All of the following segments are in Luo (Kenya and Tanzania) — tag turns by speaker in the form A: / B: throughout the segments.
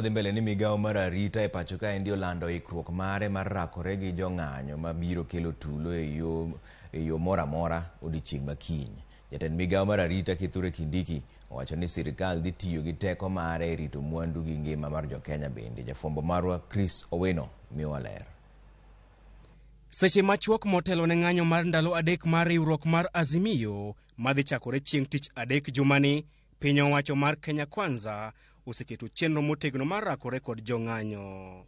A: Dhi mbele ni migawo mar arita e pacho kaendi olando ikruok mare mar rakore gi jong'anyo mabiro kelo tulo e yo moro amora odiochieng' ma kiny. Jatend migawo mar arita Kithure Kindiki owacho ni sirikal dhi tiyo gi teko mare e rito mwandu gi ngima mar jokenya bende. Jafwambo marwa Chris Owino miyowa ler.
B: Seche machuok motelo ne ng'anyo mar ndalo 3 mar riwruok mar Azimio madhi chakore chieng' tich adek jumani, piny owacho mar Kenya Kwanza oseketo chenro motegno mar rakore kod jong'anyo.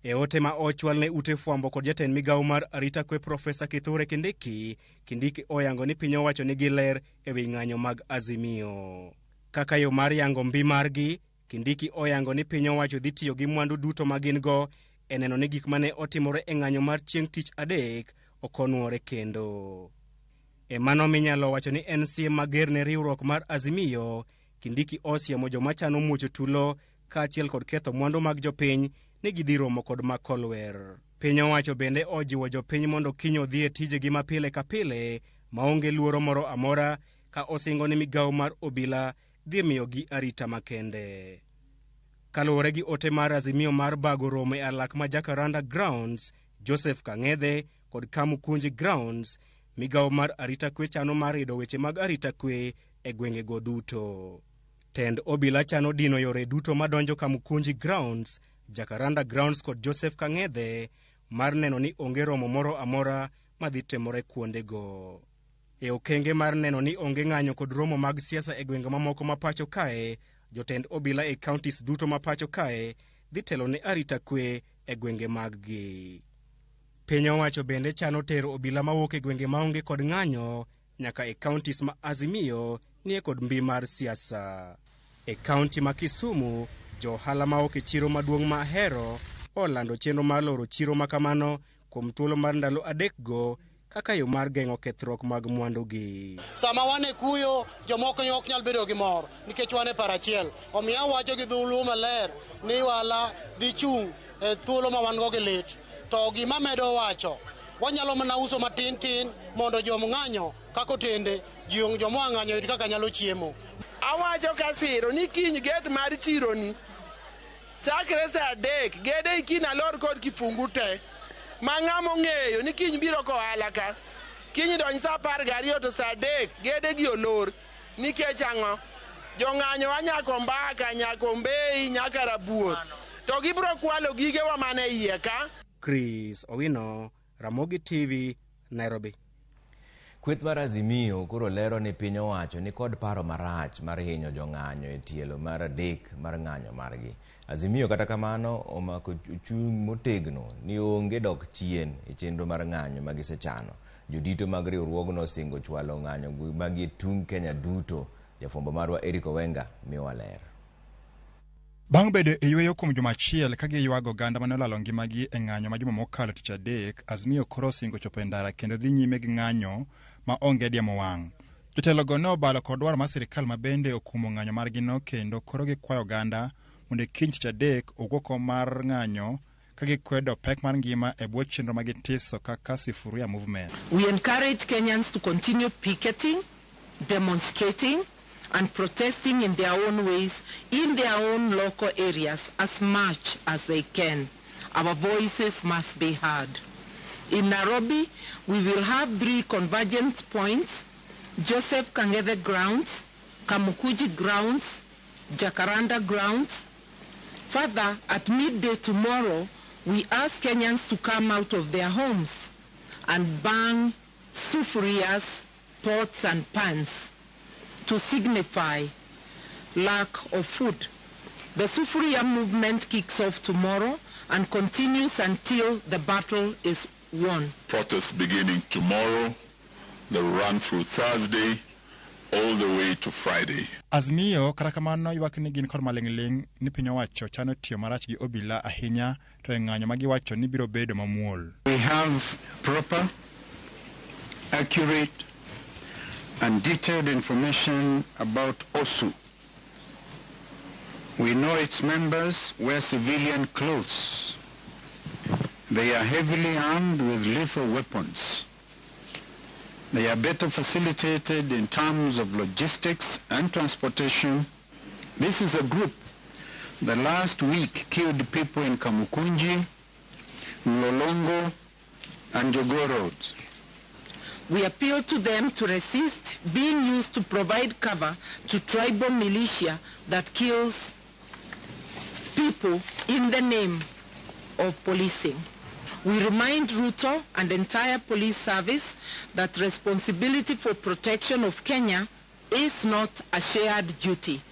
B: E ote ma ochwal ne ute fwambo kod jatend migawo mar arita kwe Profesa Kithure Kindiki, Kindiki oyango ni piny owacho nigi ler e wi ng'anyo mag Azimio. Kaka yo mar yango mbi margi, Kindiki oyango ni piny owacho dhi tiyo gi mwandu duto ma gin go e neno ni gik mane otimore e ng'anyo mar chieng' tich adek ok onwore kendo. E mano minyalo wacho ni en siem mager ne riwruok mar Azimio, Kindiki osiemo joma chano muocho tulo kaachiel kod ketho mwandu mag jopiny ni gidhi romo kod makolwer. Piny owacho bende ojiwo jopiny mondo kiny odhi e tijegi ma pile ka pile maonge luoro moro amora ka osingo ni migawo mar obila dhi miyogi arita makende. Kaluwore gi ote mar Azimio mar bago romo e alak ma Jacaranda Grounds, Joseph Kang'ethe kod Kamukunji Grounds, migawo mar arita kwe chano mar rido weche mag arita kwe e gwengego duto. Tend obila chano dino yore duto madonjo Kamukunji Grounds, Jacaranda Grounds kod Joseph Kang'ethe mar neno ni onge romo moro amora madhi timore kuondego. E okenge mar neno ni onge ng'anyo kod romo mag siasa e gwenge mamoko ma pacho kae, jotend obila e counties duto ma pacho kae dhi telo ne arita kwe e gwenge maggi. Piny owacho bende chano tero obila mawuok e gwenge maonge kod ng'anyo nyaka e counties ma Azimio nie kod mbi mar siasa. E county ma Kisumu, jo ohala mawuok e chiro maduong' ma Ahero olando chenro mar loro chiro ma kamano kuom thuolo mar ndalo 3 go kaka yo mar geng'o kethruok mag mwandugi.
C: Sama wan e kuyo, jomoko ok nyal bedo gi mor nikech wan e paro achiel. Omiyo awacho gi dholuo maler ni wala dhi chung' e thuolo ma wan go gi lit. To gima medo wacho, wanyalo mana uso matin tin mondo jom ng'anyo kaka otende, joma ng'anyo yud kaka nyalo chiemo.
D: Awacho kasiro ni kiny gate mar chironi chakre saa 3 gede ikiny alor kod kifungu te. Ma ng'ama ong'eyo ni kiny biro kohala ka, kiny donj saa 12 to saa 3 gede gi olor. Nikech ang'o? Jong'anyo a nyaka Ombaka, nyaka Ombei, nyaka Rabuor. To gibiro kwalo gigewa mana e iye ka.
B: Chris Owino, Ramogi TV, Nairobi.
A: Kweth mar Azimio koro lero ni piny owacho ni kod paro marach mar hinyo jong'anyo e tielo mar 3 mar ng'anyo margi. Azimio kata kamano omako chung' motegno ni onge dok chien e chenro mar ng'anyo ma gisechano. Jodito mag riwruogno osingo chwalo ng'anyo magi e tung' Kenya duto. Jafwambo marwa Eric Owenga miyowa ler.
E: Bang' bedo e yweyo kuom juma achiel ka giywago oganda mane olalo ngimagi e ng'anyo ma juma mokalo tich adek, Azimio koro osingo chopo e ndara kendo dhi nyime gi ng'anyo ma onge diemo wang'. Jotelogo ne obalo kod dwaro mar sirikal ma bende okumo ng'anyo margino kendo koro gikwayo oganda mondo e kiny tich adek owuok oko mar ng'anyo ka gikwedo pek mar ngima e bwo chenro ma gitiso kaka Sifuria Movement.
F: We encourage Kenyans to continue picketing, demonstrating and protesting in their own ways, in their own local areas as much as they can. Our voices must be heard. In Nairobi, we will have 3 convergence points: Joseph Kang'ethe Grounds, Kamukunji Grounds, Jacaranda Grounds. Further, at midday tomorrow, we ask Kenyans to come out of their homes and bang sufurias, pots and pans to signify lack of food. The Sufuria movement kicks off tomorrow and continues until the battle is won.
G: Protests beginning tomorrow, they run through Thursday, all the way to Friday.
E: Azimio kata kamano ywak ni gin kod maling'ling' ni piny owacho chano tiyo marach gi obila ahinya to e ng'anyo ma giwacho ni biro bedo mamuol.
H: We have proper, accurate and detailed information about OSU. We know its members wear civilian clothes. They are heavily armed with lethal weapons. They are better facilitated in terms of logistics and transportation. This is a group The last week killed people in Kamukunji, Mlolongo, and Jogoo roads.
F: We appeal to them to resist being used to provide cover to tribal militia that kills people in the name of policing. We remind Ruto and entire police service that responsibility for protection of Kenya is not a shared duty.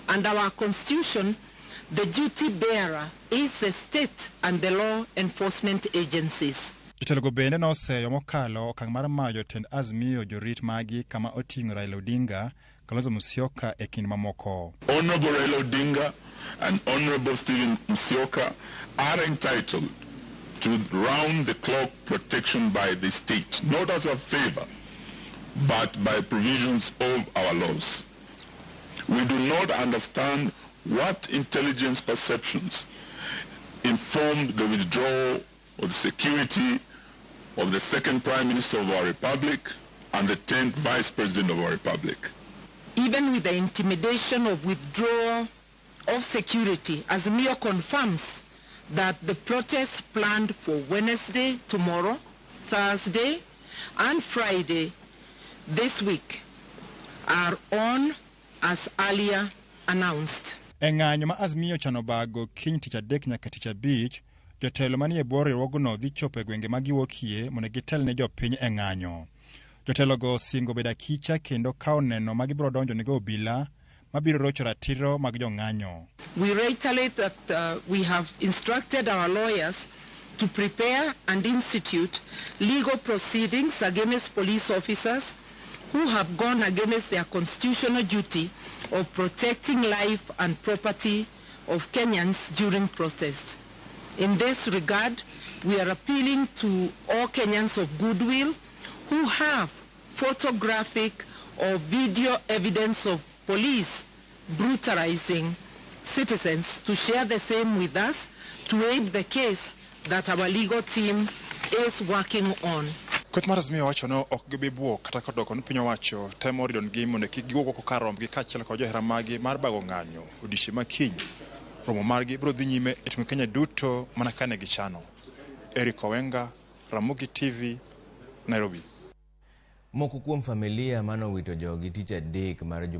F: Under our constitution, the duty bearer is the state and the law enforcement agencies.
E: Jotelogo bende noseyo mokalo okang' mar mayo jotend Azimio jorit maggi kama oting'o Raila Odinga, Kalonzo Musyoka e kind mamoko.
G: Honorable Raila Odinga and Honorable Stephen Musyoka are entitled to round-the-clock protection by the state, not as a favor, but by provisions of our laws. We do not understand what intelligence perceptions informed the withdrawal of the security of the second Prime Minister of our Republic and the 10th Vice President of our Republic.
F: Even with the intimidation of withdrawal of security, Azimio confirms that the protests planned for Wednesday, tomorrow, Thursday, and Friday this week are on as earlier announced.
E: E ng'anyo ma Azimio ochano bago kiny tich adek nyaka tich abich, jotelo manie bwo riwruogno dhi chopo e gwenge ma giwuokie mondo gitel ne jopiny e ng'anyo. Jotelogo osingo bedo akicha kendo kawo neno ma gibiro donjo nego obila mabiro rocho ratiro mag jong'anyo.
F: We reiterate that we have instructed our lawyers to prepare and institute legal proceedings against police officers who have gone against their constitutional duty of protecting life and property of Kenyans during protests. In this regard, we are appealing to all Kenyans of goodwill who have photographic or video evidence of police brutalizing citizens to share the same with us to aid the case that our legal team is working on.
E: Kweth mar Azimio wacho ni ok gibi buok kata kodoko ni piny owacho temo ridonegi mondo kik giwuog oko kar rombgi kaachiel kod johera maggi mar bago ng'anyo odiechieng' ma kiny. Romo margi biro dhi nyime e timo Kenya duto mana kane gichano. Eric Owenga, Ramogi TV, Nairobi.
A: Moko kuom familia manowito jogi tich adek mar